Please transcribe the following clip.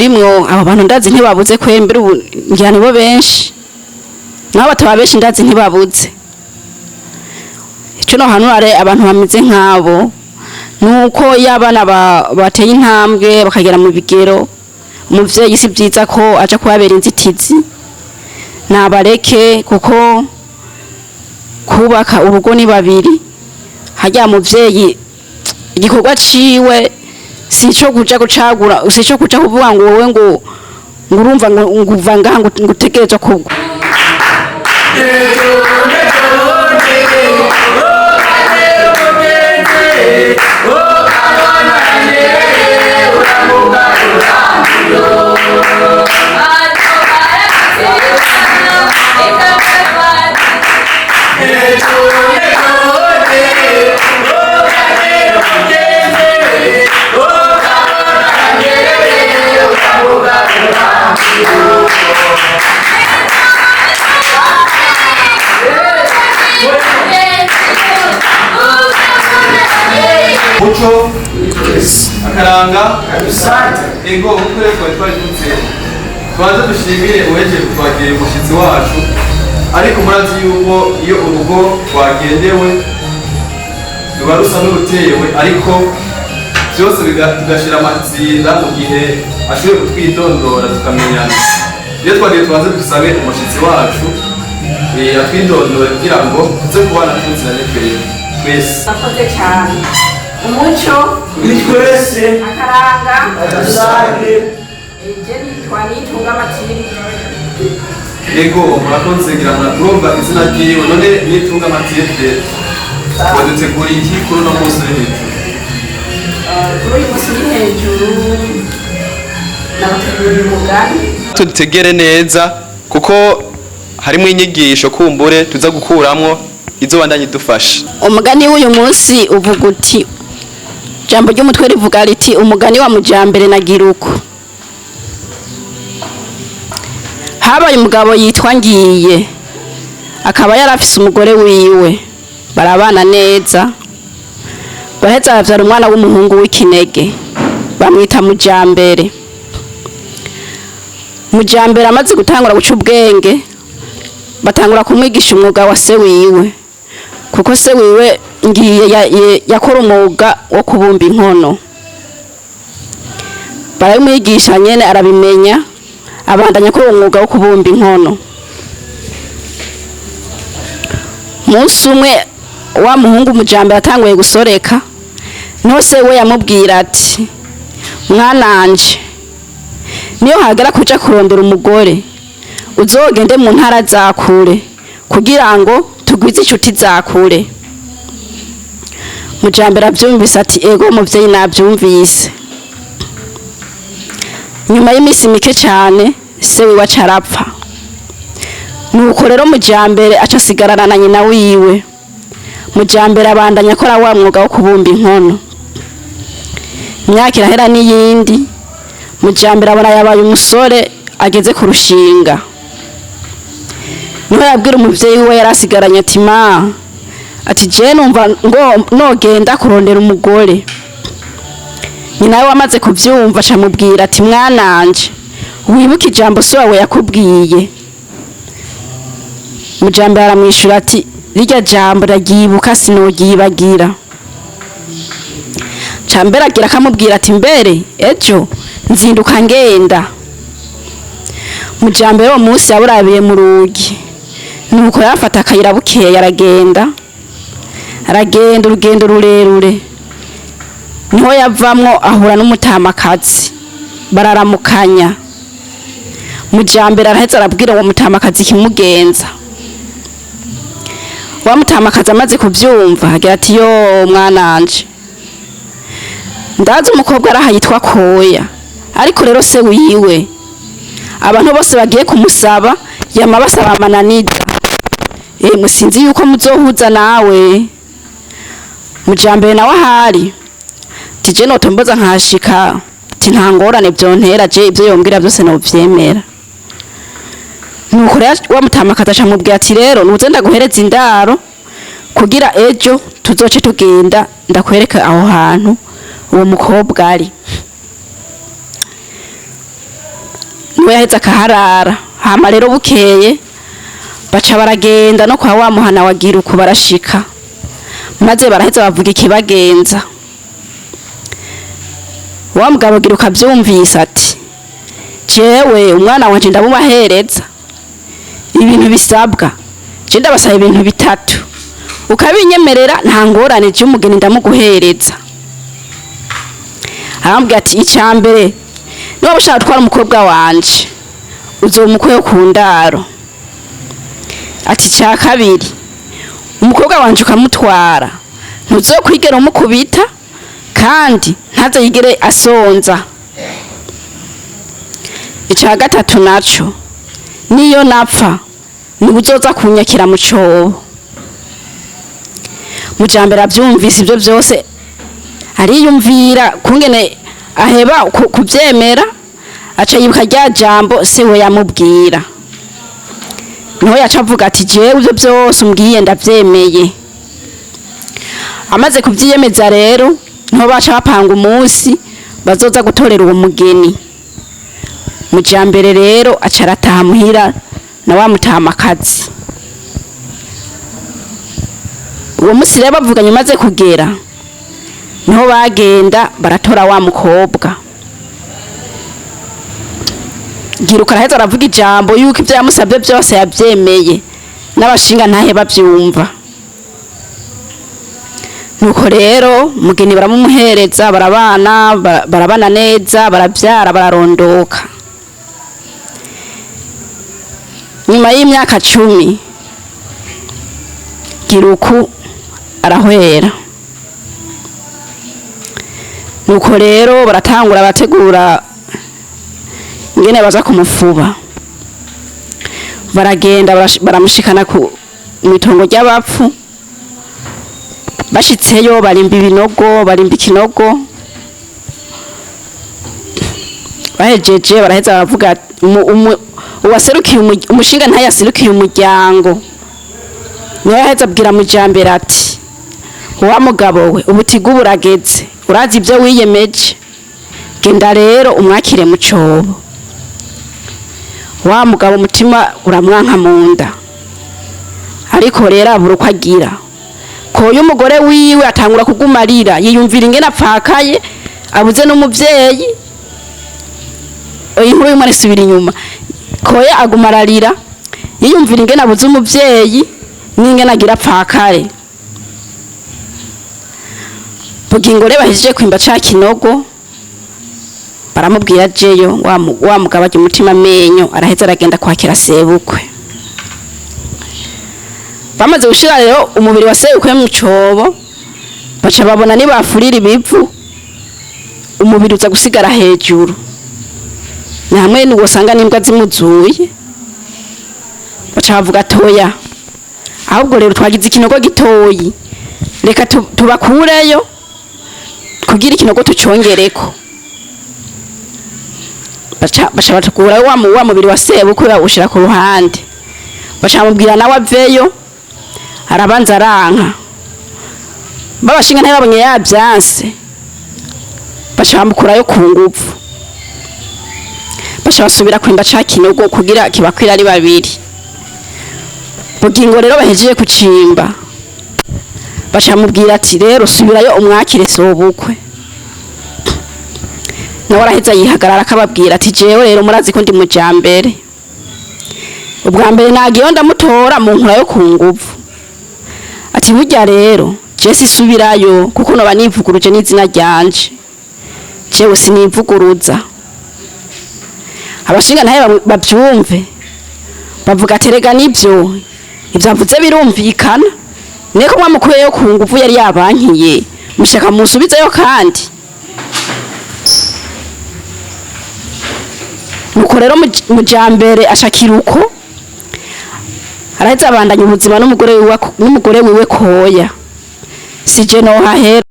Turimwo abo bantu ndazi ntibabuze kwembera ubu, ngira nibo benshi, naho bataba benshi ndazi ntibabuze. Ico nohanura abantu bameze nk'abo nuko iyo abana bateye intambwe bakagera mu bigero, umuvyeyi si vyiza ko aja kubabera inzitizi, nabareke, kuko kubaka urugo ni babiri. Harya muvyeyi igikorwa ciwe si ico kuja gucagura, si ico kuja kuvuga ngo wowe ngo urumva ngo uva ngaha ngo utegerezwa kugwa. Muco akaranga ego nkuko rero twari twabivutse, tubanze dushimire uwejeje kutwakira, umushyitsi wacu. Ariko murazi yuko iyo urugo rwagendewe ruba rusa n'urutewe, ariko byose tugashira amatsinda mu gihe ashoboye kutwidondora tukamenyana. Iyo twagiye, tubanze dusabe umushyitsi wacu atwidondore kugira ngo tuze kubana tuziranye twese. Murakoze cyane. Umuco Ni twese. Akaranga Rusange. Je nitwa Nitunga Matilde. Ego, murakoze. Ngira muraturumva izina ryiwe. None Nitunga Matilde, waduteguriye iki kuri uno munsi uri hejuru? Kuri uyu munsi uri hejuru nabateguriye umugani. Tutegere neza kuko harimo inyigisho kumbure tuza gukuramwo izo bandanye idufasha. Umugani w'uyu munsi uvuga uti, jambo ry'umutwe rivuga riti: "Umugani wa Mujambere na Giruko." Habaye umugabo yitwa Ngiye, akaba yarafise umugore wiwe, barabana neza, baheza bavyara umwana w'umuhungu w'ikinege, bamwita Mujambere. Mujambere amaze gutangura guca ubwenge, batangura kumwigisha umwuga wa se wiwe, kuko se wiwe Ngiye yakora umwuga wo kubumba inkono. Barabimwigisha nyene arabimenya, abandanya kuri uwo mwuga wo kubumba inkono. Umunsi umwe wa muhungu Mujambere atanguye gusoreka, niho se we yamubwira ati: "Mwananje, niyo hagera kuja kurondera umugore, uzogende mu ntara za kure kugira ngo tugwize inshuti za kure." Mujambere avyumvise ati: "Ego muvyeyi, navyumvise." Nyuma y'iminsi mike cane se wiwe aca arapfa. Nuko rero Mujambere aca asigarana na nyina wiwe. Mujambere abandanya akora wa mwuga wo kubumba inkono. Imyaka irahera n'iyindi, Mujambere abona yabaye umusore ageze ku rushinga. Niho yabwira umuvyeyi wiwe yari asigaranye ati: "Ma," ati, "je numva ngo nogenda kurondera umugore." Nyina we amaze kuvyumva aca amubwira ati: "Mwananje, wibuke ijambo so wawe yakubwiye." Mujambere aramwishura ati: "Rirya jambo ndaryibuka, sinogyibagira." Cambere agira akamubwira ati: "Mbere ejo nzinduka ngenda." Mujambere uwo munsi yaburabiye mu rugi, nuko yafata akayira bukeye, aragenda, aragenda urugendo rurerure. Niho yavamwo ahura n'umutamakazi, bararamukanya. Mujambere araheza arabwira uwo mutamakazi ikimugenza. Wa mutamakazi amaze kuvyumva agira ati: "Yo mwananje, ndazi umukobwa araha yitwa Koya, ariko rero se wiwe abantu bose bagiye kumusaba yama basaba amananiza. Musinzi yuko muzohuza nawe." Mujambere nawe ahari tije notomboza nkashika, ati: "Nta ngorane vyontera, je ivyo yombwira byose novyemera." Nuko rero wa mutamakazi aca amubwira ati: "Rero nuze ndaguhereza indaro kugira ejo tuzoce tugenda ndakwereka aho hantu uwo mukobwa ari." Niwe yaheze akaharara. Hama rero bukeye baca baragenda no kwa wa muhana wa Giruku, barashika maze baraheza bavuga ikibagenza. Wa mugabo Giruka avyumvise ati: "Jewe umwana wanje ndamubahereza, ibintu bisabwa je ndabasaba ibintu bitatu, ukabinyemerera nta ngorane, je umugeni ndamuguhereza." Arambwira ati: "Icya mbere, niba ushaka gutwara umukobwa wanje, uzomukuyeho ku ndaro." Ati: "Icya kabiri, umukobwa wanje ukamutwara, ntuzokwigera umukubita kandi ntaze yigere asonza. Icya gatatu naco, niyo napfa, niwe uzoza kunyakira mu cobo." Mujambere avyumvise ivyo vyose, ariyumvira kungene aheba kuvyemera, aca yibuka rya jambo se we yamubwira. Niho yaca avuga ati: "Jewe ivyo vyose umbwiye ndavyemeye." Amaze kuvyiyemeza rero, niho baca bapanga umunsi bazoza gutorera uwo mugeni. Mujambere rero aca arataha muhira na wa mutamakazi. Uwo musi rero bavuganye umaze kugera, niho bagenda baratora wa mukobwa. Giruka araheza aravuga ijambo yuko ibyo yamusabye byose yabyemeye, n'abashinga ntahe babyumva. Nuko rero mugeni baramumuhereza, barabana, barabana neza, barabyara, bararondoka. Nyuma y'imyaka 10 Giruku arahwera. Nuko rero baratangura bategura ingene baza kumufuba. Baragenda baramushikana ku mw'itongo ry'abapfu. Bashitseyo barimba ibinogo, barimba ikinogo. Bahejeje baraheza baravuga uwaserukiye umushinga ntayaserukiye umuryango, niwe yaheza abwira Mujambere ati: "Wa mugabo we, ubutigu burageze, urazi ibyo wiyemeje, genda rero umwakire mu cobo." Wa mugabo umutima uramwanka mu nda, ariko rero abura uko agira. Koyo umugore wiwe atangura kuguma arira, yiyumvira ingene apfakaye, abuze n'umuvyeyi. Inkuru y'umwana isubira inyuma. Koya aguma ararira, yiyumvira ingene abuze umuvyeyi n'ingene agira apfakare. Bugingo rero bahejeje kwimba ca kinogo, baramubwira ajeyo. Wa mugabo ajya umutima amenyo, araheza aragenda kwakira sebukwe. Bamaze gushira rero umubiri wa sebukwe mu cobo, baca babona nibafurira ibivu, umubiri uza gusigara hejuru, ni hamwe wosanga n'imbwa zimuzuye. Baca bavuga: "Toya, ahubwo rero twagize ikinogo gitoyi, reka tubakureyo kugira ikinogo tucongereko." Baca batukura wa mubiri wa sebukwe, bawushira ku ruhande. Baca bamubwira nawe aveyo, arabanza aranka. Babashinga ntibabonye yabyanse, baca bamukurayo ku nguvu, baca basubira kwimba ca kinogo kugira kibakwira ari babiri. Bugingo rero bahejeje kucimba, baca bamubwira ati: "Rero subirayo umwakire sobukwe." Nawe araheza yihagarara, akababwira ati: "Jewe rero murazi ko ndi mujambere, ubwa mbere nagiyeyo ndamutora mu nkura yo ku nguvu." Ati: "Burya rero je sisubirayo, kuko noba nivuguruje n'izina ryanje, jewe sinivuguruza." Abashinga ntaye bavyumve, bavuga ati: "Rega nivyo, ivyo avuze birumvikana, niko mwamukuyeyo ku nguvu, yari yabankiye, mushaka musubizeyo kandi." Nuko rero Mujambere ashakira uko araheza abandanya ubuzima n'umugore wiwe Koya. Sije nohahera.